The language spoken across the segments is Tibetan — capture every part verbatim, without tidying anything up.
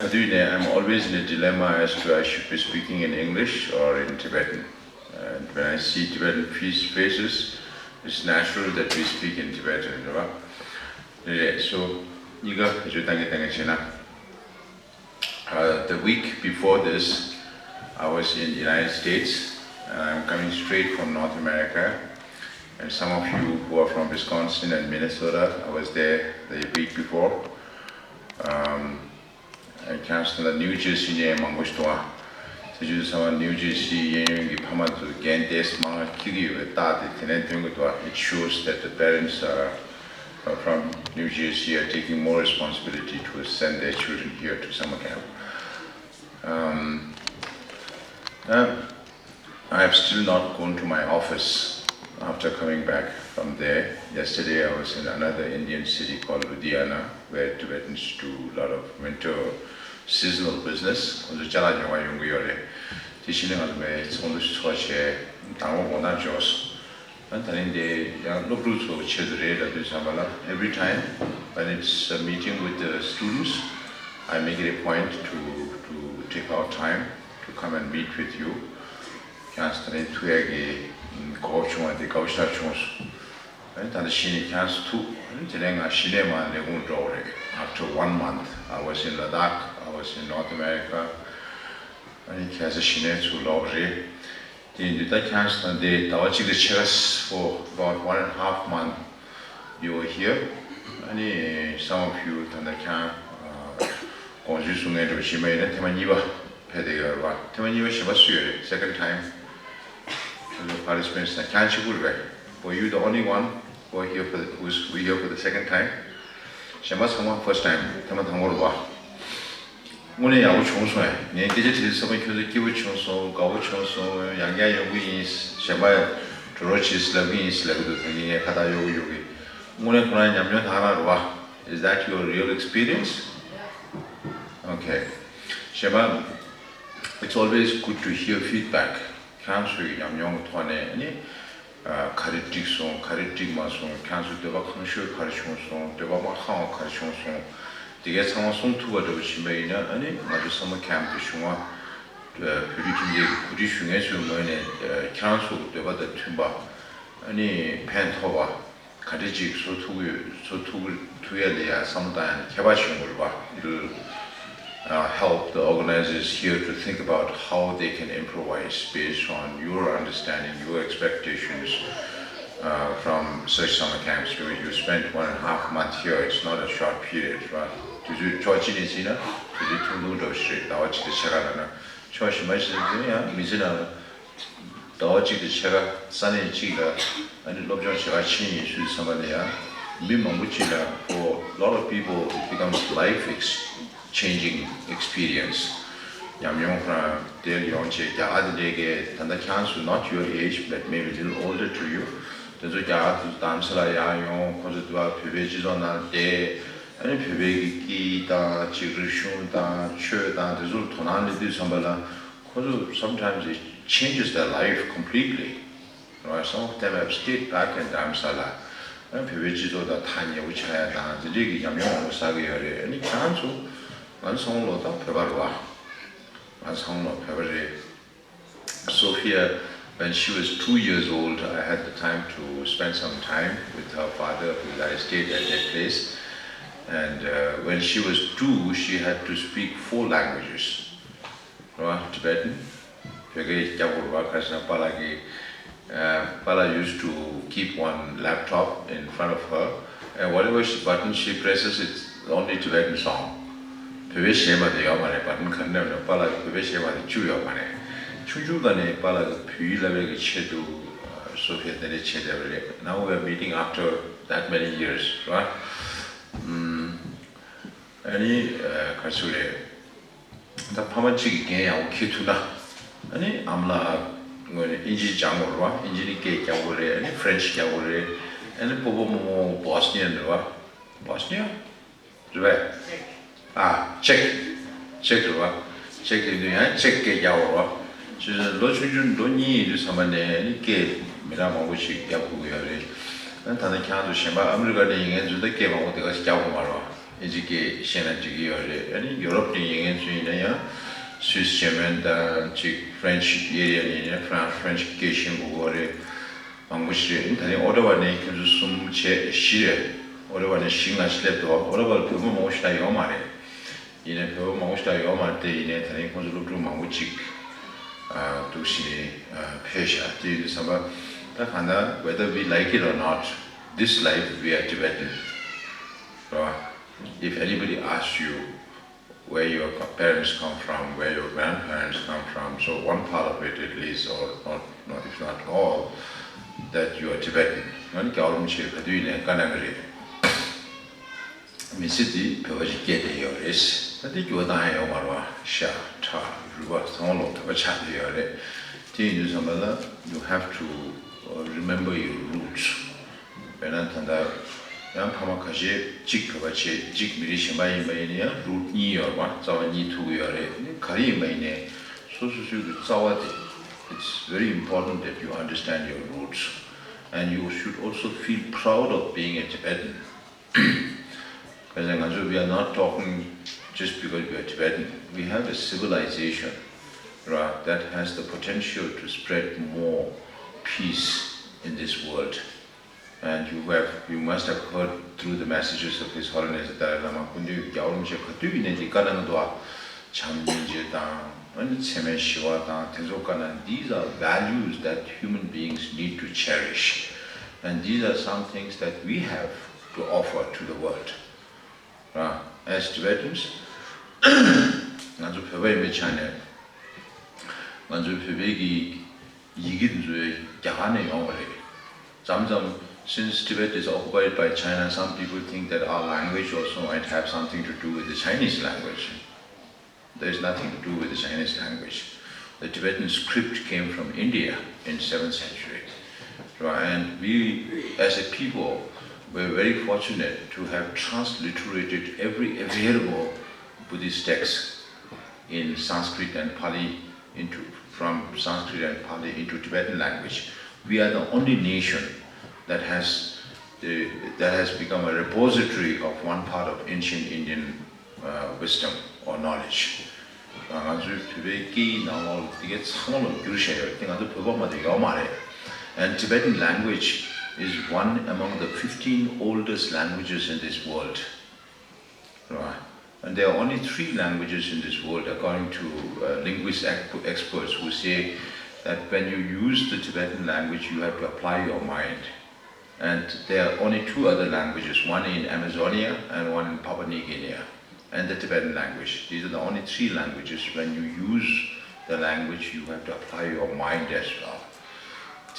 དུས་ནས། I'm always in a dilemma as to I should be speaking in English or in Tibetan. And when I see Tibetan face- faces, it's natural that we speak in Tibetan, རེད་བ། རེད་རེད། So གཉིས་ཀ་བེད་སྤྱོད་བཏང་གི་བཏང་གི་བྱས་ན། Uh, the week before this, I was in the United States, and I'm coming straight from North America. And some of you who are from Wisconsin and Minnesota, I was there the week before. Um, and ཁྱེད་རང་ཚོ་ལ་ནིའུ་ཇར་སི་ནས་མང་པོ་ཞིག་འདུག་ཨ། དེ་བཞིན་དུ་ཚང་མ་ནིའུ་ཇར་སི་གཡས་གཡོན་གྱི་ཕ་མ་ཚོ་རྒན་བསྡད་མང་ང་འཁྱེར་གྱི་ཡོད་པའི་རྟགས་དེ་དེ་ནས་སྟོན་གྱི་འདུག་ཨ། It shows that the parents are, uh, from New Jersey are taking more responsibility to send their children here to summer camp. Um, uh, I have still not gone to my office after coming back from there. Yesterday, I was in another Indian city called Ludhiana, where Tibetans do a lot of winter seasonal business. ཁོང་ཚོ་ཅ་ལག་ཉོ་བར་ཡོང་གི་ཡོད་རེད། དེ་བཞིན་ང་ཚོ་མའི་ཚོགས་འདུ་ཚོགས་བྱས། མདང་དགོང་དག་འབྱོར་སོང་། ཨ། ད་རིང་འདི་ཡང་སློབ་ཕྲུག་ཚོའི་ཆེད་དུ་རེད་ལབ་དུས་ཙམ་པ་ལ། Every time when it's a meeting with the students, I make it a point to to take out time to come and meet with you. ཁྱེད་རང་ཚོ་ད་རིང་ཐུག་ཡག་གི་གོ་སྐབས་བྱུང་བ་དེ་དགའ་པོ་ཞེ་དྲག་བྱུང་སོང་། ཨ་ནི་ད་ལྟ་གཞི་ནས་ཁྱེད་རང་ཚོ་ཐུག་ཨ་ནི་དེ་ནས་ང་གཞི་ནས་མར་ལས་ཁུངས་འགྲོ་དགོས་རེད། After one month, I was in Ladakh, I was in North America. ཨ་ནི་ཁ་སང་གཞི་ནས་ཚུར་ལོག་རེད། དེ་ཡིན་དུས་ད་ཁྱེད་རང་ཚོ་དང་འདི་ཟླ་བ་གཅིག་དང་ཕྱེད་ཀ། For about one and a half month you were here. ཨ་ནི་some of you ད་ལྟ་ཁྱེད་རང་དགོངས་ཚུལ་གསུང་མཁན་འདྲ་བོ་ཞིག་མ་ཡིན་ན་ཐེངས་མ་གཉིས་པ་ཕེབས་བསྡད་ཡོད་རེད་བ། ཐེངས་མ་གཉིས་པ་གཞན་པ་སུ་ཡོད་རེད། Second time participants ན་ཁྱེད་རང་གཅིག་པུ་རེད་པས། Were you the only one who are here for the, who's who here for the second time? གཞན་པ་ཚང་མ་first time, ཐེངས་མ་དང་པོ་རེད་བ། དངོས་གནས་ཡག་པོ་བྱུང་སོང་ཨེ། ངས་སྐད་ཆ་དྲིས་ཚེ་ཚང་མ་ཁྱོད་ཚོ་སྐྱིད་པོ་བྱུང་སོང་། དགའ་པོ་བྱུང་སོང་། ཡང་བསྐྱར་ཡོང་གི་ཡིན། གཞན་པ་འགྲོ་རོགས་བྱེད་ལབ་ཀྱི་ཡིན་ལབ་ཀྱི་འདུག་ད་ངས་ངས་ཁ་བཏགས་གཡོག་གི་གཡོག་གི། དངོས་གནས་ཁོ་རང་ཉམས་མྱོང་དེ་ག་རང་རེད་བ། Is that your real experience? Okay. གཞན་པ། It's always good to hear feedback. ཁྱེད་རང་ཚོའི་ཉམས་མྱོང་གི་ཐོག་ནས་ཨ་ནི། ཨ། ག་རེ་འགྲིག་སོང་། ག་རེ་འགྲིག་མ་སོང་། ཁྱེད་རང་ཚོ་འདོད་པ་ཁེངས་ཤོས་ག་རེ་བྱུང་སོང་། འདོད་པ་མ་ཁེངས་པ་ག་རེ་བྱུང་སོང་། དེ་གའི་ཚང་མ་གསུང་ཐུབ་པ་འདྲ་བོ་ཕྱིན་པ་ཡིན་ན། ཨ་ནི་ང་ཚོ་summer camp དུ་བྱུང་བ། ཨ། བོད་རིགས་ཁྱིམ་སྡེ་གི་གོ་སྒྲིག་ཞུ་མཁན་ཚོའི་ངོས་ནས། ཨ། ཁྱེད་རང་ཚོ་གི་འདོད་པ་དང་མཐུན་པ། ཨ་ནི་ཕན་ཐོགས་པ། ག་འདྲ་ཅིག་བཟོ་ཐུབ་ཀྱི་ཡོད། བཟོ་ཐུབ་ཀྱི་ཐུབ་ཡ་ལ་ཡ་བསམ་བློ་བཏང་ཡ་ནི་ཁྱད་པར་ཆེན་པོ་རེད་པ། It'll, uh, help the organizers here to think about how they can improvise based on your understanding, your expectations, uh, from such summer camps. You, you spent one and a half month here. It's not a short period, right? དུས་ཚོད་ཕྱོགས་གཅིག་ནས་བརྩིས་ན་དུས་ཚོད་ཐུང་ཐུང་འདྲ་བོ་ཞིག་རེད། ཟླ་བ་གཅིག་དང་ཕྱེད་ཀ་ལབ་ན། ཕྱོགས་གཞན་པ་ཞིག་ནས་བརྩིས་ན་ཡང་མི་ཚེ་ནང་ཟླ་བ་གཅིག་དང་ཕྱེད་ཀ་ས་གནས་གཅིག་ལ་ཨ་ནི་སློབ་སྦྱོང་བྱེད་གར་ཕྱིན་ཡིན་ཚུལ་བསམ་པ་ལ་ཡང་། མི་མང་པོ་ཅིག་ལ། For a lot of people, it becomes life ex- changing experience. ཉམས་མྱོང་ཁོ་རང་དེར་ཡོང་བྱས། རྒྱ་གར་དེ་འདྲའི་གི་ད་ལྟ་ཁྱེད་རང་ཚོ། not your age, but maybe a little older to you. དེ་ཚོ་རྒྱ་གར་དུ་རྡ་རམ་ས་ལ་ཡར་ཡོང་། ཁོ་ཚོ་དུ་བ་བོད་པའི་སྤྱི་ཚོགས་ནང་བསྡད། ཨ་ནི་བོད་པའི་གི་སྐད་ཡིག་དང་། ཅིག་རིག་གཞུང་དང་ཆོས་དང་དེ་ཚོར་དོ་སྣང་སླེབས་དུས་ཙམ་པ་ལ། ཁོ་ཚོ་sometimes it changes their life completely. Right? Some of them have stayed back in Dharamsala. ཨ། བོད་པའི་སྤྱི་ཚོགས་དང་ཐག་ཉེ་པོ་ཆགས་ཡ་དང་དེ་འདྲས་ཀྱི་ཉམས་མྱོང་མང་པོ་བསགས་ཀྱི་ཡོད་རེད། ཨ་ནི་ཁྱེད་རང་ཚོ། ང་ཚོ་ཚང་མ་ལོ་ད་བོད་པ་རེད་བ། ང་ཚོ་ཚང་མ་ལོ་བོད་པ་རེད། Sophia, when she was two years old, I had the time to spend some time with her father because I stayed at their place. And, uh, when she was two, she had to speak four languages. རེད་བ། Tibetan, བོད་སྐད་རྒྱག་དགོས་རེད་བ། ག་རེ་ཟེར་ན་པཱ་ལགས་ཀྱིས། ཨ། པཱ་ལགས used to keep one laptop in front of her, and whatever she, button she presses, it's only Tibetan song. བོད་པའི་གཞས་མ་གཏོགས་ཡོད་མ་རེད། བ་ཊན་ག་རེ་མནན་ན་པཱ་ལགས་ཀྱིས་བོད་པའི་གཞས་མ་གཏོགས་གཅིག་ཡོད་མ་རེད། ཆུང་ཆུང་སྒང་ནས་པཱ་ལགས་ཀྱིས་བོད་ཡིག་བསླབ་པའི་གི་ཆེད་དུ། ཨ། སོ་ཕི་ཡ་དེ་འདྲ་བྱས་བསྡད་པ་རེད། Now we are meeting after that many years, right? ཨ་ནི། ཨ། ག་རེ་ཟེར་དགོས་རེད། ད་ཕ་མ་གཅིག་གིས་འགན་ཡག་པོ་འཁྱེར་ཐུབ་ན། ཨ་ནི་ཨ་མ་ལགས་ངོས་ནས་ཨིན་ཇི་སྦྱང་དགོས་རེད་བ། ཨིན་ཇི་ནི་སྐད་རྒྱག་དགོས་རེད། ཨ་ནི་ཕ་རན་ཆི་རྒྱག་དགོས་རེད། ཨ་ནི་སྤོ་བོ་རྨོ་མོ་Bosnian རེད་བ། Bosnia རེད་པས། ཨ། ཅེཀ་ཅེཀ་རེད་བ། ཅེཀ་ཡིན་དུས་ཡང་ཅེཀ་སྐད་རྒྱག་དགོས་རེད་བ། བྱས་ཙང་ལོ་ཆུང་ཆུང་ལོ་གཉིས་ཡིན་དུས་ཙམ་པ་ནས་ཨ་ནི་སྐད་མི་གྲངས་མང་པོ་ཞིག་རྒྱག་དགོས་ཀྱི་ཡོད་རེད། ཨ་ནི་ད་ལྟ་ཁྱེད་རང་ཚོ་གཞན་པ་ཨ་མི་རི་ཀ་ནས་ཡིན་མཁན་ཚོ་ད་སྐད་མང་པོ་དེ་ག་ཞིག་རྒྱག་དགོས་མ་རེད་བ། ཨིན་ཇི་སྐད་ཤེས་ན་འགྲིག་གི་ཡོད་རེད། ཨ་ནི་ཡུ་རོབ་ནས་ཡིན་མཁན་ཚོ་ཡིན་ན་ཡང་སུད་སི་འཇར་མན་དང་ཅིག་ཧྥ་རན་ཆི་ཨེ་རི་ཡ་ནས་ཡིན་ན་ཧྥ་རན་ཧྥ་རན་ཆི་སྐད་ཤེས་དགོས་ཀྱི་ཡོད་རེད། མང་པོ་ཞིག་རེད། ད་རིང་ཨོ་ཊ་ཝ་ནས་ཁྱོད་ཚོ་གསུམ་བྱས་བཞི་རེད། ཨོ་ཊ་ཝ་ནས་བཞི་ལྔ་ཞིག་སླེབས་འདུག་ཨོ་ཊ་ཝ་ལ་བོད་པ་མང་པོ་ཞིག་ད་ཡོད་མ་རེད། ཡིན་ནའི་བོད་པ་མང་པོ་ཞིག་ད་ཡོད་མ་རེད་དེ། ཡིན་ནའི་ད་རིང་ཁོང་ཚོ་སློབ་ཕྲུག་མང་པོ་ཅིག་ཨ་འདུག་བཞིན་ཨ་ཕེབས་ཤག་དེ་ཡིན་དུས་ཙམ་པ་ད་གང་ལྟར whether we like it or not, this life we are Tibetan, རེད་བ། If anybody asks you where your parents come from, where your grandparents come from, so one part of it at least, or not, not if not all, that you are Tibetan. ང་ནི་རྒྱལ་བ་རིན་པོ་ཆེ་ག་དུས་ཡིན་ནའི་བཀའ་གནང་གི་རེད། མི་ཚེ་འདི་བོད་པ་ཞིག་སྐྱེས་བསྡད་ཡོད་རེད། ད་འདི་འགྱུར་བ་བཏང་ཡ་ཡོད་མ་རེད་བ། ཤ་ཁྲག་རུས་པ་ཚང་མ་ལོག་བོད་པ་ཆགས་བསྡད་ཡོད་རེད། དེ་ཡིན་དུས་ཙམ་པ་ལ་you have to uh, remember your roots. དཔེར་ན་ད་ལྟ་ཡང་ཕ་མ་ཁ་ཤས་གཅིག་བོད་པ་བྱས་གཅིག་མི་རིགས་གཞན་པ་ཡིན་པ་ཡིན་ན་ཡང་རུཊ་གཉིས་ཡོད་རེད་བ། རྩ་བ་གཉིས་ཐུག་གི་ཡོད་རེད། ག་རེ་ཡིན་པ་ཡིན་ནའི་སོ་སོ་སོའི་གི་རྩ་བ་དེ། It's very important that you understand your roots and you should also feel proud of being a Tibetan. Because ང་ཚོ, we are not talking just because we are Tibetan. We have a civilization, right, that has the potential to spread more peace in this world. And you have, you must have heard through the messages of His Holiness the Dalai Lama. སྐུ་མདུན་རྒྱལ་བ་རིན་པོ་ཆེ་ག་དུས་ཡིན་ནའི་འདི་བཀའ་གནང་གི་འདུག་ཨ། བྱམས་སྙིང་རྗེ་དང་ཨ་ནི་འཚེ་མེད་ཞི་བ་དང་དེ་ཚོ་བཀའ་གནང་། These are values that human beings need to cherish. And these are some things that we have to offer to the world. As Tibetans, ང་ཚོ་བོད་པ་ཡིན་པའི་ཆ་ནས་ང་ཚོའི་བོད་པའི་གི་ཡི་གེ་འདི་ཚོ་རྒྱ་གར་ནས་ཡོང་བ་རེད། མཚམས་མཚམས་since Tibet is occupied by China, some people think that our language also might have something to do with the Chinese language. There is nothing to do with the Chinese language. The Tibetan script came from India in seventh century. Right? And we, as a people, were very fortunate to have transliterated every available Buddhist text in Sanskrit and Pali into, from Sanskrit and Pali into Tibetan language. We are the only nation that has the, that has become a repository of one part of ancient Indian uh, wisdom or knowledge. ང་ཚོའི་བོད་པའི་སྐད་ཡིག་ནང་ལོགས་ལ་དེ་གའི་ཚང་མ་ལོག་བསྒྱུར་བཞག་ཡོད་རེད། དེ་ང་ཚོ་བོད་པ་མ་གཏོགས་ཡོད་མ་རེད། And Tibetan language is one among the fifteen oldest languages in this world. Right? And there are only three languages in this world, according to uh, linguist exp- experts, who say that when you use the Tibetan language, you have to apply your mind. And there are only two other languages, one in Amazonia and one in Papua New Guinea, and the Tibetan language. These are the only three languages. When you use the language, you have to apply your mind as well.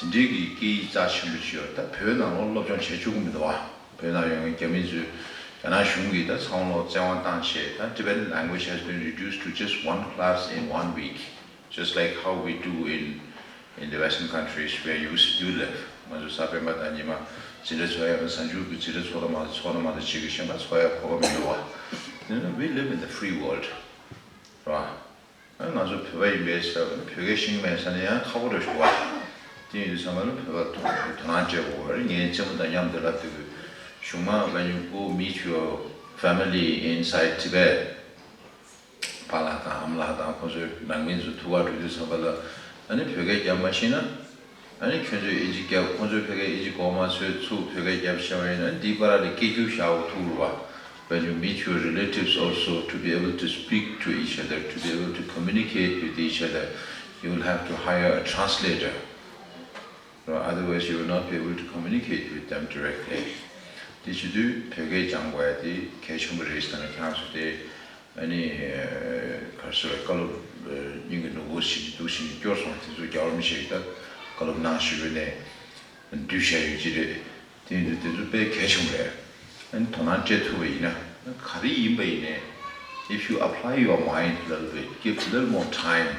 དེ་འདྲའི་གི་སྐད་ཡིག་རྩ་ཆེན་པོ་ཅིག་ཡོད་རེད། ད་བོད་ནང་ལོགས་སློབ་སྦྱོང་བྱེད་བཅུག་གི་མི་འདུག་བ། བོད་ནང་ཡོད་མཁན་རྒྱ་མི་ཚོས་རྒྱ་ནག་གཞུང་གིས་ད་ཚང་མ་ལོག་བཙན་དབང་བཏང་བྱས། ད་Tibetan language has been reduced to just one class in one week, just like how we do in in the Western countries where you, you live. ང་ཚོ་གཟའ་སྤེན་པ་དང་ཉི་མ་འཛིན་གྲྭ་འཚོགས་ཡ། གཟའ་མཇུག་གི་འཛིན་གྲྭ་འཚོགས་ན་མ་འཚོགས་ན་མ་གཏོགས་ཅིག་གི་གཞན་པ་འཚོགས་ཡ་གོ་སྐབས་མི་འདུག་བ། You know, we live in the free world, རེད་བ། ང་ཚོ་བོད་པ་ཡིན་པའི་ས་བོད་སྐད་ཤེས་ཀྱི་མེད་ས་ནས་ཡང་ཁག་པོ་འདྲ་ཞིག་འདུག་བ། དེ་ཡིན་དུས་ཚང་མ་ལ་བོད་པ་དོ་དོ་སྣང་བྱེད་དགོས་པ་རེད། ངའི་གཅེན་མོ་དང་མཉམ་དུ་ལབ་དུས་གཞུག་མ་when you go meet your family inside Tibet, པཱ་ལགས་དང་ཨ་མ་ལགས་དང་ཁོ་ཚོའི་ནང་མི་ཚོ་ཐུག་ག་འགྲོ་དུས་ཙམ་པ་ལ། ཨ་ནི་བོད་སྐད་རྒྱབ་མ་ཤེས་ན། ཨ་ནི་ཁྱོད་ཚོས་ཨིན་ཇི་རྒྱབ། ཁོ་ཚོས་ཕ་གིའི་ཨིན་ཇི་གོང་མ་ཚོས་ཚུར་བོད་སྐད་རྒྱབ་བཞག་པ་ཡིན་ན། འདིའི་བར་ལ་སྐད་སྒྱུར་བཞག་འོ་ཐུག་རུ་བ། When you meet your relatives also, to be able to speak to each other, to be able to communicate with each other, you will have to hire a translator. Otherwise, you will not be able to communicate with them directly. དེ་བྱེད་དུས་བོད་སྐད་སྦྱང་དགོས་ཡ་དེ་གལ་ཆེན་པོ་རེད་ཟེར་ན། ཁྱེད་རང་ཚོ་དེ་ཨ་ནི་ག་རེ་ཟེར། བཀའ་སློབ་སྙིང་གི་ནོར་བུ་ཞིག་འདུག་བཞིན་སྐྱོར་སོང་། དེ་ཚོ་རྒྱལ་བ་རིན་པོ་ཆེ་གིས་ད་བཀའ་སློབ་གནང་བཞིན་པ་ནས་བསྡུས་བཞག་ཡོད་ཀྱི་རེད། དེ་ཡིན་དུས་དེ་ཚོ་དཔེ་གལ་ཆེན་པོ་རེད། ཨ་ནི་དོ་སྣང་སྤྲད་ཐུབ་པ་ཡིན་ན། ག་རེ་ཡིན་པ་ཡིན་ནའི། If you apply your mind a little bit, give a little more time,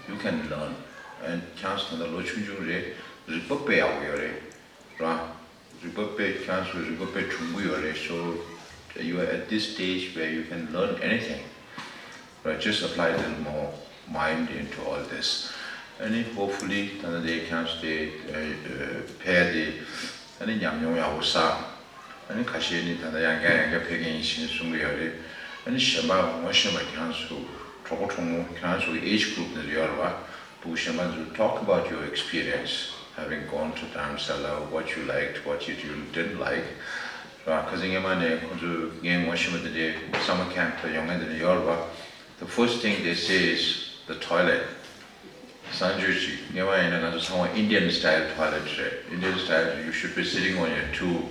you can learn. And ཁྱེད་རང་ཚོ་ད་ལྟ་ལོ་ཆུང་ཆུང་རེད། རིག་པ་དཔེ་ཡག་པོ་ཡོད་རེད། ར། རིག་པ་དཔེ། ཁྱེད་རང་ཚོ་རིག་པ་དཔེ་གྲུང་པོ་ཡོད་རེད། So you are at this stage where you can learn anything. Right? Just apply a little more mind into all this. ཨ་ནི་hopefully ད་ལྟ་དེ་ཁྱེད་རང་ཚོ་དེ་ཕལ་དེ་ཨ་ནི་ཉམས་མྱོང་ཡག་པོ་བསགས། ཨ་ནི་ཁ་ཤས་ནི་ད་ལྟ་ཡང་བསྐྱར་ཡང་བསྐྱར་ཕེབས་མཁན་ཡིན་ཞེས་གསུང་གི་ཡོད་རེད། ཨ་ནི་གཞན་པ་ངོ་ཤེས་པ་ཁྱེད་རང་ཚོ་གྲོགས་པོ་གྲོགས་མོ་ཁྱེད་རང་ཚོ་གི་age group ནས་ཡོད་རེད་བ། ཕྲུ་གུ་གཞན་པ་ཚོ། Talk about your experience having gone to Dharamsala, what you liked, what you didn't like. ར། ཁ་སང་སྔོན་མ་ནས་ཁོང་ཚོ་ངའི་ངོ་ཤེས་པ་དེ་འདྲའི་summer camp ལ་ཡོང་མཁན་དེ་འདྲ་ཡོད་རེད་བ། The first thing they say is the toilet. གསང་སྤྱོད་ཅིག་སྔོན་མ་ཡིན་ན་ང་ཚོ་ཚང་མ་Indian style toilet རེད། Indian style, you should be sitting on your two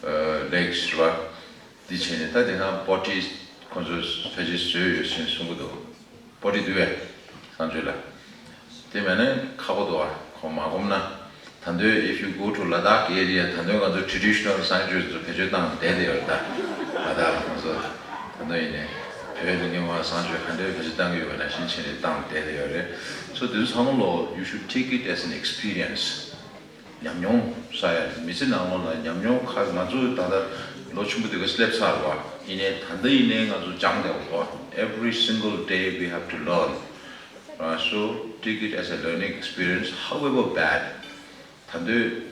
uh, legs རེད་བ། འདི་བྱས་ནས་ད་དེང་སང་potty ཁོང་ཚོས་ཕལ་ཆེར་བཟོས་ཡོད་ཅེས་གསུང་གི་འདུག potty འདུག་པས་གསང་སྤྱོད་ལ། དེ་མེད་ན་ཁག་པོ་འདུག་ཨ། ཁོང་མ་སྒོམ་ན། ད་དུང་if you go to Ladakh area, ད་དུང་ང་ཚོ་traditional གསང་སྤྱོད་ཚོ་བེད་སྤྱོད་བཏང་བསྡད་དེ་ཡོད་རེད་ད། ལ་དྭགས་ལ་ཁོང་ཚོ་ད་དུང་ཡིན་ནའི་བོད་ལ་སྔོན་མ་གསང་སྤྱོད་ག་འདྲའི་བེད་སྤྱོད་བཏང་གི་ཡོད་པ་ནང་བཞིན་བྱས་ནས་བཏང་བསྡད་དེ་ཡོད་རེད། So དེ་ཚོ་ཚང་མ་ལོ་you should take it as an experience. ཉམས་མྱོང་ས་ཡ་མི་ཚེ་ནང་ལོགས་ལ་ཉམས་མྱོང་ཁག་ང་ཚོ་ད་ལྟ་ལོ་ཆུང་པོ་དེ་ག་སླེབས་ཚར་བ་ཡིན་ནའི་ད་ལྟ་ཡིན་ནའི་ང་ཚོ་སྦྱངས་བསྡད་པ་རེད། Every single day we have to learn. Uh, so take it as a learning experience, however bad. ད་དུང་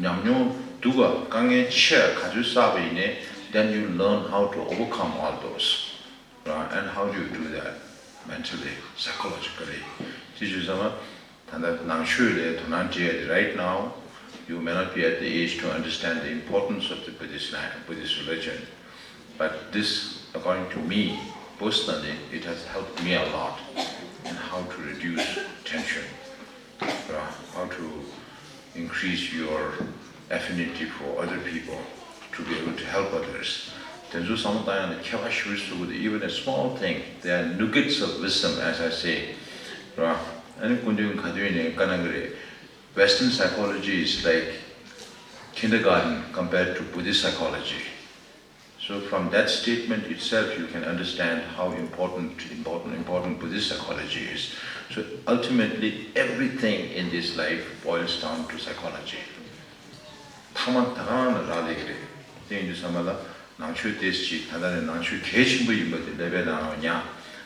ཉམས་མྱོང་སྡུག་ག་དཀའ་ངལ་ཆེ་ག་ཚོད་བསགས་པ་ཡིན་ནའི་then you learn how to overcome all those. Uh, and how do you do that mentally, psychologically? དེ་བྱས་ཙང་ད་ལྟ་ནང་ཆོས་ལ་དོ་སྣང་བྱེད་ཡ་དེ། Right now you may not be at the age to understand the importance of the Buddhist, Buddhist religion, but this, according to me personally, it has helped me a lot in how to reduce tension, uh, how to increase your affinity for other people, to be able to help others. དེ་ཚོ་བསམ་བློ་བཏང་ཡ་ལ་ཁྱད་པར་ཞེ་པོ་ཅིག་ཟེར་གྱི་འདུག Even a small thing, they are nuggets of wisdom, as I say. ར། ཨ་ནི་སྐུ་མདུན་ག་དུས་ནས་བཀའ་གནང་གི་རེད། Western psychology is like kindergarten compared to Buddhist psychology. So from that statement itself, you can understand how important, important, important Buddhist psychology is. So ultimately, everything in this life boils down to psychology. མཐའ་མ་ད་ག་རང་ལ་རག་ལས་ཀྱི་རེད། དེ་ཡིན་དུས་ཙམ་པ་ལ་ནང་ཆོས་ཏོག་ཙམ་ཅིག་ད་ལྟ་ནས་ནང་ཆོས་གལ་ཆེན་པོ་ཡིན་པ་དེ་ཀླད་པའི་ནང་ལ་ཉར།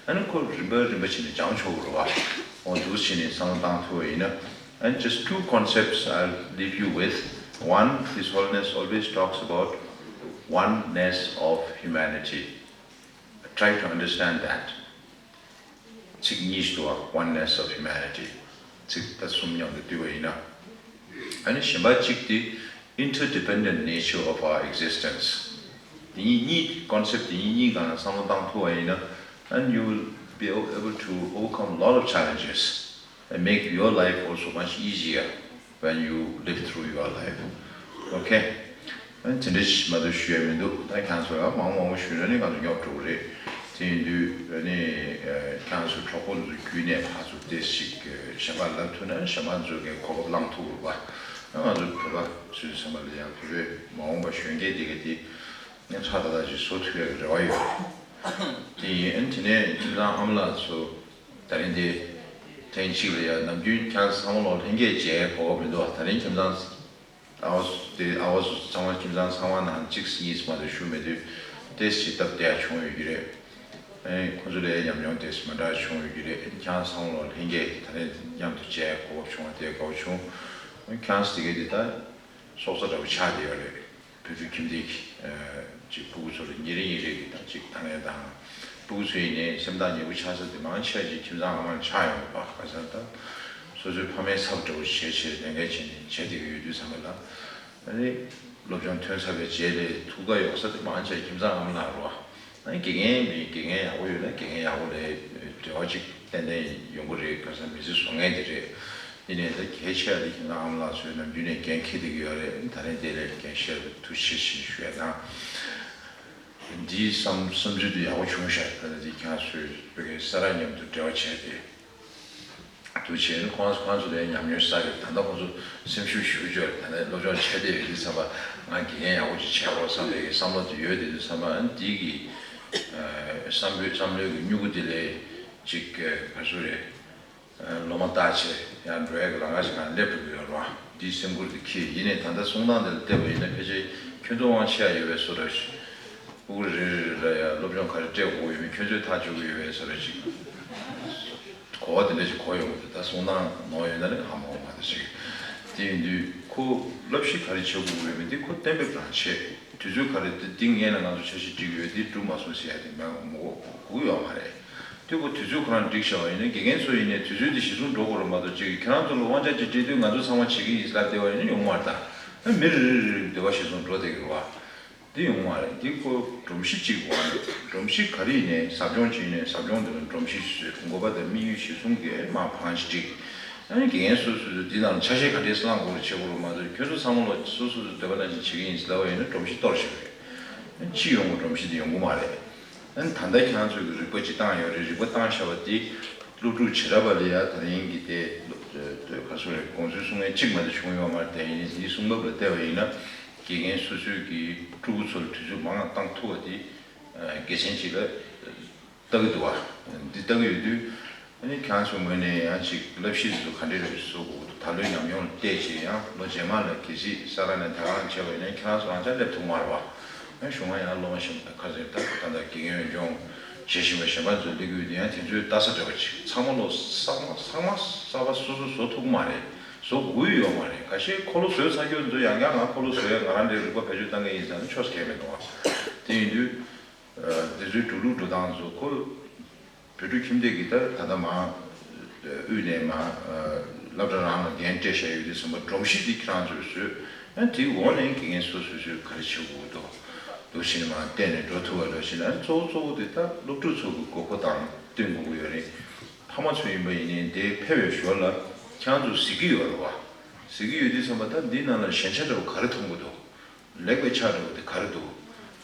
ཨ་ནི་ཁོ་རིམ་པ་རིམ་པ་བྱས་ནས་སྦྱང་ཆོག་གི་རེད་བ། འོ་འདུག་བྱས་ནས་བསམ་བློ་བཏང་ཐུབ་པ་ཡིན་ན། And just two concepts I'll leave you with. One, His Holiness always talks about oneness of humanity. Try to understand that. ཚིག་གཉིས་ཤིག་འདུག་བ། Oneness of humanity. ཚིག་ད་གསུམ་མཉམ་དུ་བསྡུས་པ་ཡིན་ན། ཨ་ནི་གཞན་པ་གཅིག་དེ་interdependent nature of our existence. དེ་གཉིས་གཉིས། concept དེ་གཉིས་གཉིས་སྒང་ལ་བསམ་བློ་བཏང་ཐུབ་པ་ཡིན་ན། And you will be able to overcome a lot of challenges and make your life also much easier when you live through your life. Okay? ཨ་ནི་དེ་འདྲ་ཞིག་མ་གཏོགས་ཞུ་ཡ་མི་འདུག་ད་ཁྱེད་ཚོ་ཡང་མང་མང་པོ་ཞུས་ན་ནི་ང་ཚོ་ཉོབ་འགྲོ་གི་རེད། དེ་ཡིན་དུས་ཨ་ནི་ཨ་ཁྱེད་ཚོ་གྲོགས་པོ་ཚོ་བརྒྱུད་ནས་ཕར་ཚུར་ཏོག་ཙམ་ཞིག་གཞན་པར་ལབ་ཐུབ་ན་གཞན་པ་ཚོ་གིས་གོ་སྐབས་བླངས་ཐུབ་ཀྱི་རེད་པ། ཨ་ང་ཚོ་བོད་པ་ཚོའི་བསམ་པ་ལ་ཡང་བོད་པའི་མ་འོངས་པ་གཞོན་སྐྱེས་དེ་ག་དེ་ནས་ཧྲ་ཏག་ཏག་ཅིག་བཟོ་ཐུབ་ཡ་གི་རེ་བ་ཡོད་རེད། དེ་ཡིན། ཨ་ནི་དེ་ནས་ཁྱིམ་ཚང་ཨ་མ་ལགས་ཚོ་ད་རིང་དེ་ཐེངས་གཅིག་ལ་ཡ་ནམ་རྒྱུན་ཁྱེད་ཚང་མ་ལོ་ལྷན་རྒྱས་མཇལ་གོ་སྐབས་མི་འདུག་ད་རིང་ཁྱིམ་ཚང་ཨ་བ་དེ་ཨ་བ་ཚང་མ་ཁྱིམ་ཚང་ཚང་མ་ནང་གཅིག་གཉིས་མ་གཏོགས་བཞུགས་མེད་དུས་ཏོག་ཙམ་སྟབས་བདེ་ཡ་བྱུང་ཡོད་ཀྱི་རེད། ཨེ་ཁོ་ཚོ་ལ་ཉམས་མྱོང་ཏོག་ཙམ་མ་འདྲ་བྱུང་ཡོད་ཀྱི་རེད། ཁྱེད་ཚང་ལོ་ལྷན་རྒྱས་ད་རེས་མཉམ་དུ་མཇལ་གོ་སྐབས་བྱུང་བ་དེ་དགའ་བོ་བྱུང་། ཁྱེད་ཚོ་དེ་གས་དེ་ད་སྲོག་རྩ་འདྲ་བོ་ཆགས་བསྡད་ཡོད་རེད། བོད་ཕྲུག་ཁྱིམ་སྡེ་གི་ཨ་ཅིག་ཕྲུ་གུ་ཚོ་ལ་ཉིན་རེ་ཉིན་རེ་གི་ད་ཅིག་ཐ་སྙད་དང་། ཕྲུ་གུ་ཚོ་ཡིན་ནའི་སེམས་ཐག་ཉེ་པོ་ཆགས་ས་དེ་མང་ཆེ་བ་ཅིག་ཁྱིམ་ཚང་ཨ་མ་ལ་ཆགས་ཡོང་གི་རེད་པ། ག་ས་ད་སོ་སོའི་ཕ་མའི་ཚབ་འདྲ་བོ་བྱས་བྱས་ལས་འགན་བྱས་ནས་བྱས་བསྡད་ཀྱི་ཡོད་དུས་ཙམ་པ་ལ། ཨ་ནི་སློབ་སྦྱོང་ཐོན་ཚར་བའི་རྗེས་ལ་ཐུགས་ཁུར་ཡོད་ས་དེ་མང་ཆེ་བ་ཁྱིམ་ཚང་ཨ་མ་ལགས་རེད་པ། ཨ་ནི་དགེ་རྒན་མེད། དགེ་རྒན་ཡག་པོ་ཡོད་ན་དགེ་རྒན་ཡག་པོ་ལ་འབྲེལ་བ་ཅིག་ཏན་ཏན་ཡོང་གི་རེད། ག་ས་མི་ཚེ་བཟོ་མཁན་དེ་རེད། ཡིན་ནའི་ད་གལ་ཆེ་བ་དེ་ཁྱིམ་ཚང་ཨ་མ་ལགས་ཚོས་ནམ་རྒྱུན་ནས་འགན་འཁྱེར་བསྡད་ཀྱི་ཡོད་རེད། ད་རིང་དེ་ལ་འགན་བཞེས་པར་ཐུགས་རྗེ་ཆེ་ཞུ་ཡ་དང་། འདིའི་བསམ་བསམ་ཚུལ་དེ་ཡག་པོ་བྱུང་ཤག་ད་ལྟ་འདི་ཁྱེད་ཚོས་བོད་སྐད་གསར་པ་མཉམ་དུ་འབྲེལ་བ་བྱས་ཏེ། འདུག་བྱས་ནས་ཁོང་ཁོང་ཚོ་ལ་ཉམས་མྱོང་བསགས་ཡོད། ད་ལྟ་ཁོང་ཚོ་སེམས་ཤུགས་ཞེ་པོ་ཅིག་ཡོད་རེད། ད་ལྟ་སློབ་སྦྱོང་བྱས་བསྡད་ཡོད་དུས་ཙམ་པ་ང་དགེ་རྒན་ཡག་པོ་ཅིག་བྱེད་དགོས་བསམ་པའི་བསམ་བློ་དེ་ཡོད་དེ་དུས་ཙམ་པ། ཨ་ནི་འདི་གི་ཨ་བསམ་བློའི་བསམ་བློའི་གི་མྱུ་གུ་དེ་ལས་ཅིག་ཨ་ག་ཚོད་རེད། ཨ་ལོ་མ་བཏགས་བྱས་ཡང་འགྲོ་ཡ་གི་ལམ་ཁ་ཞིག་ང་སླེབས་འགྲོ་གི་ཡོད་རེད་པ། འདིའི་སེམས་ཁུར་དེ་འཁྱེར། ཡིན་ནའི་ད་ལྟ་གསུང་སྟངས་དེ་ལ་བལྟས་པ་ཡིན་ན་ཕལ་ཆེར་ཁྱོད་ཚོ་དབང་ཆེ་ཡ་ཡོད་པའི་བཟོ་འདྲ་ཞིག་ཕྲུ་གུ་རེ་རེ་རེ་ལ་ཡ་སློབ་སྦྱོང་ག་རེ་སྤྲད་དགོས་ཡོད་མེད། ཁྱོད་ཚོས་ཐག་གཅོད་ཀྱི་ཡོད་པའི་བཟོ་འདྲ་ཅིག་གོ་བ་དེ་འདྲ་ཞིག་གོ་ཡོང་གི་འདུག་ད་གསུང་སྟངས་ནོར་ཡོད་ན་ནི་ཧ་མ་གོ་མ་གཏོགས་ཅིག་དེ་ཡིན་དུས་ཁོ་བསླབ་གཞི་ག་རེ་བྱེད་དགོས་ཀྱི་ཡོད་མེད་དེ་ཁོ་གཏན་འབེབས་རང་བྱེད། དུས་ཚོད་ག་རེ་འདི་འདི་སྔོན་ལ་ང་ཚོ་འཆར་གཞི་སྒྲིག་ཡོད་འདི་འགྲུབ་མ་སོང་ཟེར་ཡ་དེ་མ་གོ་གི་ཡོད་མ་རེད། དུས་གོ་དུས་ཚོད་ཁོ་རང་སྒྲིག་བཞག་པ་ཡིན་ན་དགེ་རྒན་ཚོ་ཡིན་ནའི་དུས་ཚོད་འདི་གཞིར་བཟུང་འགྲོ་དགོས་རེད་མ་གཏོགས་ཅིག་ཁྱེད་རང་ཚོ་ལ་དབང་ཆ་ཅིག་སྤྲད་དུས་ང་ཚོ་ཚང་མ་བྱེད་ཀྱི་ཡིན་ལབ་བསྡད་པ་ཡིན་ན་ཡོང་མ་རེད་ད། མི་རེ་རེ་རེ་འདོད་པ་གཞིར་བཟུང་འགྲོ་བསྡད་ཀྱི་རེད་བ། འདི་ཡོང་བ་རེད། འདི་ཁོ་སྒྲོམ་གཞི་གཅིག་འོང་ནས་སྒྲོམ་གཞི་ག་རེ་ཡིན་ནའི་ཟབ་སྦྱོང་བྱས་ནས་ཟབ་སྦྱོང་འདི་ལ་སྒྲོམ་གཞི་བཟོས་དགོས་པ་དང་དམིགས་ཡུལ་གཞིར་བཟུང་གིས་མར་བང་ཞིག་བསྒྲིགས། ཨ་ནི་དགེ་རྒན་སོ་སོ་སོ་འདི་ནང་ཆ་ཤས་ག་འདྲས་བླང་དགོས་རེད་བྱེད་དགོས་རེད་མ་གཏོགས་ཁྱོད་ཚོ་ཚང་མ་ལ་སོ་སོ་སོ་འདོད་པ་ནང་བཞིན་བྱེད་ཀྱི་ཡིན་ཟེར་ལབ་པ་ཡིན་ན་སྒྲོམ་གཞི་གཏོར་བཞིན་རེད། ཨ་ནི་ཕྱི་ཡོང་བ་སྒྲོམ་གཞི་འདི་ཡོང་གི་མ་རེད། ཨ་ནི་ད་ལྟ་ཁྱེད་རང་ཚོས་ཀྱི་རིག་པ་ཅིག་བཏང་ཡོད་རེད། རིག་པ་བཏང་བཞག་པ་འདི་སློབ་ཕྲུག་བྱེ་བྲག་པ་ལ་ཡ་ད་རིང་གི་དེ་ག་སོ་རེད་དགོངས་ཚུལ་གསུང་མཁན་གཅིག་མ་གཏོགས་བྱུང་ཡོད་མ་རེད། དེ་ཡིན་འདིའི་གསུང་བབ་ལ་བལྟས་པ་ཡིན་ན། དགེ་རྒན་སོ་སོའི་གི་ཕྲུ་གུ་ཚོར་དུས་ཚོད་མང་བ་བཏང་ཐུབ་པ་དེ་དགེ་མཚན་ཅིག་ལ་ལྟ་གི་འདུག་བ། འདི་ལྟ་གི་ཡོད་དུས་ཨ་ནི་ཁྱེད་རང་ཚོའི་ངོས་ནས་ཡང་ཅིག་བསླབ་གཞི་དེ་ཚོ་ག་འདྲས་རེད་བཟོ་དགོས་འདུག་ད་ལོའི་ཉམས་མྱོང་ལ་བལྟས་བྱས་ཡང་ལོ་རྗེས་མ་ལ་གལ་སྲིད་ས་ག་ནས་ད་ག་རང་བྱས་པ་ཡིན་ན་ཁྱེད་རང་ཚོ་རང་ཅག་སླེབས་ཐུབ་མ་རེད་བ། ཡང་གཞུང་ལ་ཡང་སློབ་མ་གཞན་པ་ཁ་ཟེར་ད་ད་ལྟ་དགེ་རྒན་འོས་སྦྱོང་བྱེད་བཞིན་པ་གཞན་པ་ཚོ་སླེབས་ཀྱི་ཡོད་དུས་ཡང་དེ་ཚོའི་ལྟ་ས་འདྲ་བ་ཅིག་ཚང་མ་ལོ་ཚང་མ་ཚང་མ་གསར་པ་སོ་སོ་བཟོ་ཐུབ་ཀྱི་མ་རེད། བཟོ་དགོས་ཡོད་མ་རེད། ཁ་ཤས་འཁོར་ལོ་བཟོས་ཚར་རྒྱུ་ཚོ་ཡང་བསྐྱར་ང་འཁོར་ལོ་བཟོས་ང་རང་འདྲའི་རིག་པ་བེད་སྤྱོད་བཏང་གི་ཡིན་ཟེར་ན་ཆོག་ས་གང་ཡང་མི་འདུག་བ། དེ་ཡིན་དུས། དེ་ཚོའི་འགྲོ་ལུགས་འགྲོ་སྟངས་ཚོ་ཁོ། བོད་ཕྲུག་ཁྱིམ་སྡེ་གི་ད་ད་ལྟ་མ། དབུས་ནས་མ། སློབ་གྲྭ་རང་ལ་འགན་སྤྲད་བཞག་ཡོད་དུས་ཙམ་པ་སྒྲོམ་གཞི་འདི་ཁྱེད་རང་ཚོས་བཟོས། ཨ་དེའི་འོག་ནས་དགེ་རྒན་སོ་སོས་ཚོས་ག་རེ་བྱེད་དགོས་འདུག་འདུག་བཞིན་མ་བལྟས་ནས་འགྲོ་ཐུབ་པ་འདྲ་བཞིན་ཨ་གཙོ་བོ་གཙོ་བོ་དེ་ད་སློབ་ཕྲུག་ཚོ་གི་དགོས་མཁོ་དང་བསྟུན་དགོས་ཀྱི་ཡོད་རེད། ཕ་མ་ཚོ་ཡིན་པ་ཡིན་ནའི་དེ་ཕེབས་པའི་ཞོར་ལ་ཁྱེད་རང་ཚོ་གཟིགས་ཀྱི་ཡོད་རེད་བ། གཟིགས་ཀྱི་ཡོད་དུས་ཙམ་པ་ད་འདི་ནང་ལ་ཞན་ཆ་འདྲ་བོ་ག་རེ་མཐོང་གི་འདུག་ལེགས་པའི་ཆ་འདྲ་བོ་དེ་ག་རེ་འདུག་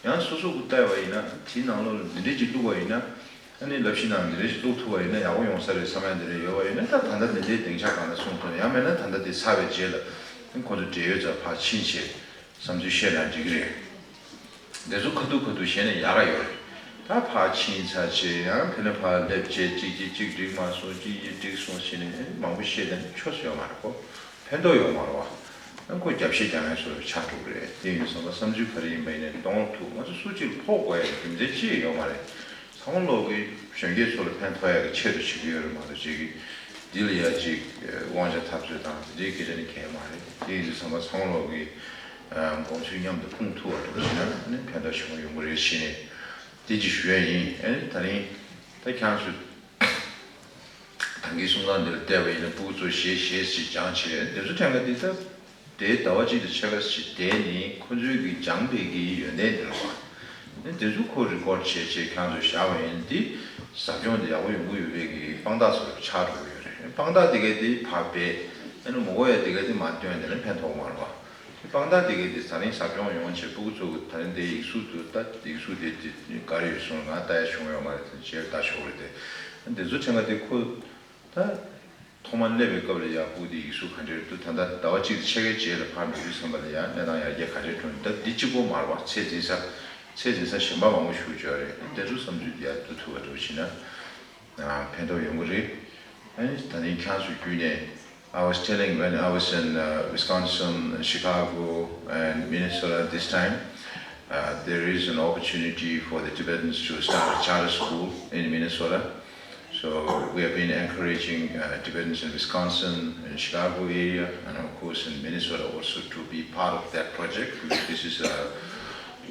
ཡང་སོ་སོ་གི་བལྟས་པ་ཡིན་ན་དེའི་ནང་ལོགས་ལ་འདི་འདྲས་ཅིག་བླུགས་པ་ཡིན་ན། ཨ་ནི་བསླབ་གཞི་ནང་འདི་འདྲས་ཅིག་བླུགས་ཐུབ་པ་ཡིན་ན་ཡག་པོ་ཡོང་ས་རེད་བསམ་ཡ་འདི་འདྲས་ཡོད་པ་ཡིན་ན་ད་ད་ལྟ་འདི་འདྲའི་སྡིངས་ཆ་གང་ལ་གསུངས་ཐུབ་ན་ཡང་མིན་ན་ད་ལྟ་འདི་ཚར་བའི་རྗེས་ལ་ཁོ་ཚོ་འབྲེལ་ཡོད་ཚོ་ཕར་ཕྱིན་བྱས་བསམ་ཚུལ་བཤད་ན་འགྲིག་གི་རེད། འདི་ཚོ་ཁ་ཐུག་ཁ་ཐུག་བཤད་ན་ཡག་ག་ཡོད་རེད། ད་ཕར་ཕྱིན་ཚར་བྱས་ཡང་ཕན་ན་ཕར་སླེབས་བྱས་གཅིག་གིས་གཅིག་འགྲིག་མ་སོང་གཅིག་གིས་འགྲིག་སོང་ཟེར་ནས་མང་པོ་བཤད་ན་ཆོག་ས་ཡོད་མ་རེད་ཁོ། ཕན་ཐོགས་ཡོད་མ་རེད་བ། ཨ་ཁོ་རྒྱབ་བཤད་རྒྱག་མཁན་ཚོ་ལ་ཆགས་འགྲོ་གི་རེད། དེ་ཡིན་སོང་ཙང་བསམ་ཚུལ་ག་རེ་ཡིན་པ་ཡིན་ནའི་གཏོང་ཐུབ། ང་ཚོ་སུ་གཅིག་ལ་ཕོག་དགོས་ཡ་རྒྱུ་མཚན་ཅི་ཡང་ཡོད་མ་རེད། ཚང་མ་ལོག་གི་གཞོན་སྐྱེས་ཚོ་ལ་ཕན་ཐོགས་ཡ་གི་ཆེད་དུ་བྱེད་ཀྱི་ཡོད་རེད་མ་གཏོགས་ཅིག་གིས་འདི་ལ་ཡ་ཅིག་དབང་ཆ་འཐབ་རྩོད་དང་དེ་འདྲའི་སྐད་ཆ་ནི་གང་ཡང་མ་རེད། དེ་ཡིན་དུས་ཚང་མ་ཚང་མ་ལོག་གི་དགོངས་ཚུལ་མཉམ་དུ་སྤུངས་ཐུབ་པ་འདྲ་བོ་བྱས་ན་ནི་ཕན་ཐོགས་ཆེན་པོ་ཡོང་གི་རེད་བྱས་ནས་དེ་ཅིག་ཞུ་ཡ་ཡིན། ཨ་ནི་ད་རིང་ད་ཁྱེད་རང་ཚོས། ད་གིན་གསུང་སྟངས་འདི་ལ་བལྟས་པ་ཡིན་ན་སྤུ་གུ་ཚོ་ཞེ་ཞེ་ཞིག་སྦྱངས་བྱས་འདི་ཚོ་ཕྲན་ག་འདི་ད་དེའི་ཟླ་བ་གཅིག་དང་ཕྱེད་ཀ་ཞིག་བསྡད་ནས་ཁོ་ཚོའི་གི་སྦྱངས་པའི་གི་ཡོན་ཏན་འདི་ལ་བ། འདི་ཚོ་ཁོ་རི་ཀོར་བྱས་བྱས་ཁྱེད་ཚོས་བཞག་པ་ཡིན་འདི་ཟབ་སྦྱོང་འདི་ཡག་པོ་ཡོང་གི་ཡོད་པའི་གི་དཔང་རྟགས་ཚོ་ཆགས་འགྲོ་གི་ཡོད་རེད། དཔང་རྟགས་དེ་ག་དེ་ཕར་སྦས་ཨ་ནི་མ་གོ་ཡ་དེ་ག་དེ་མ་བཏོན་དེ་ནི་ཕན་ཐོགས་མ་རེད་བ། དཔང་རྟགས་དེ་གའི་དེ་ད་རིང་ཟབ་སྦྱོང་ཡོང་བྱས་སྤུ་གུ་ཚོ་གི་ད་རིང་དེ་ཡིག་གཟུགས་འདུག་ད་ཡིག་གཟུགས་དེ་དེ་ག་རེ་ཡོད་སོང་ང་ལྟ་ཡ་བྱུང་ཡོད་མ་རེད། དེ་རྗེས་ལྟ་ཆོག་རེད་དེ། འདི་ཚོ་ཕྲན་ག་དེ་ཁོ་ད་ཐོག་མ་སླེབས་པའི་སྐབས་ལ་ཡ་སྤུ་གུ་དེ་ཡིག་གཟུགས་ག་འདྲས་འདུག་ད་ལྟ་ཟླ་བ་གཅིག་དང་ཕྱེད་ཀའི་རྗེས་ལ་ཕར་འགྲོ་དུས་ཙམ་པ་ལ་ཡ་གནས་སྟངས་ཡར་རྒྱས་ག་འདྲས་འགྲོ་ད་འདི་གཅིག་པོ་མ་རེད་བ། ཚད་འཛིན་ས་ཚད་འཛིན་ས་གཞན་པ་མང་པོ་ཞིག་ཡོད་རེད། འདི་ཚོ་བསམ་ཚུལ་དེ་ཡར་བསྡུ་ཐུབ་པ་འདྲ་བོ་བྱས་ན་ཕན་ཐོགས་ཡོང་གི་རེད། ཨ་ནི་ད་ནི་ཁྱེད་ཚོ་བརྒྱུད་ནས། I was telling when I was in uh, Wisconsin, Chicago, and Minnesota this time, uh, there is an opportunity for the Tibetans to start a charter school in Minnesota. So we have been encouraging uh, Tibetans in Wisconsin, in Chicago area, and of course in Minnesota also to be part of that project. This is a,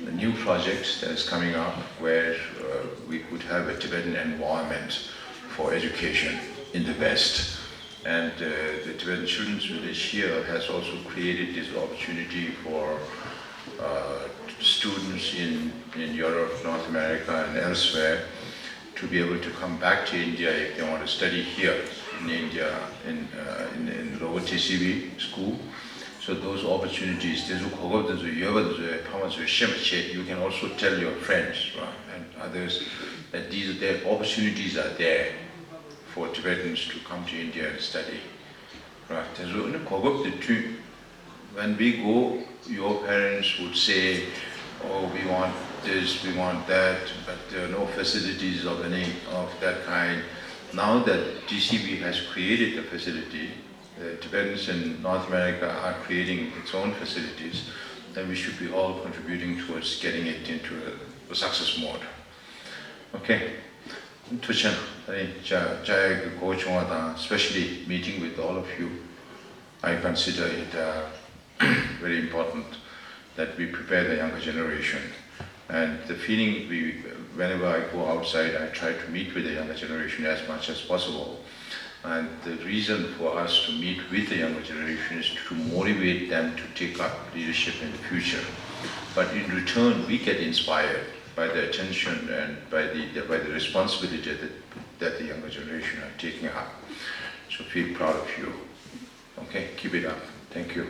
a new project that is coming up where uh, we could have a Tibetan environment for education in the West. And uh, the Tibetan Children's Village here has also created this opportunity for uh, students in, in Europe, North America, and elsewhere to be able to come back to India if they want to study here in India, in, uh, in, in lower T C B school. So those opportunities, དེ་ཚོ་གོ་སྐབས་དེ་ཚོ་ཡོད་པ་དེ་ཚོ་ཕ་མ་ཚོས་ཤེས་པ་བྱེད། You can also tell your friends, right, and others that these that opportunities are there for Tibetans to come to India and study. Right, དེ་ཚོ་ནི་གོ་སྐབས་དེ་བསྐྲུན། When we go, your parents would say, "Oh, we want this, we want that," but there are no facilities of any of that kind. Now that T C B has created a facility, the Tibetans in North America are creating its own facilities, then we should be all contributing towards getting it into a, a success mode. Okay. ཐུགས་རྗེ་ཆེ། ད་རིང་བཅར་བཅར་ཡག་གི་གོ་བྱུང་བ་དང་། Especially meeting with all of you, I consider it uh, very important. that we prepare the younger generation. And the feeling we, whenever I go outside, I try to meet with the younger generation as much as possible. And the reason for us to meet with the younger generation is to motivate them to take up leadership in the future. But in return, we get inspired by the attention and by the, the by the responsibility that, that the younger generation are taking up. So feel proud of you. Okay, keep it up. Thank you.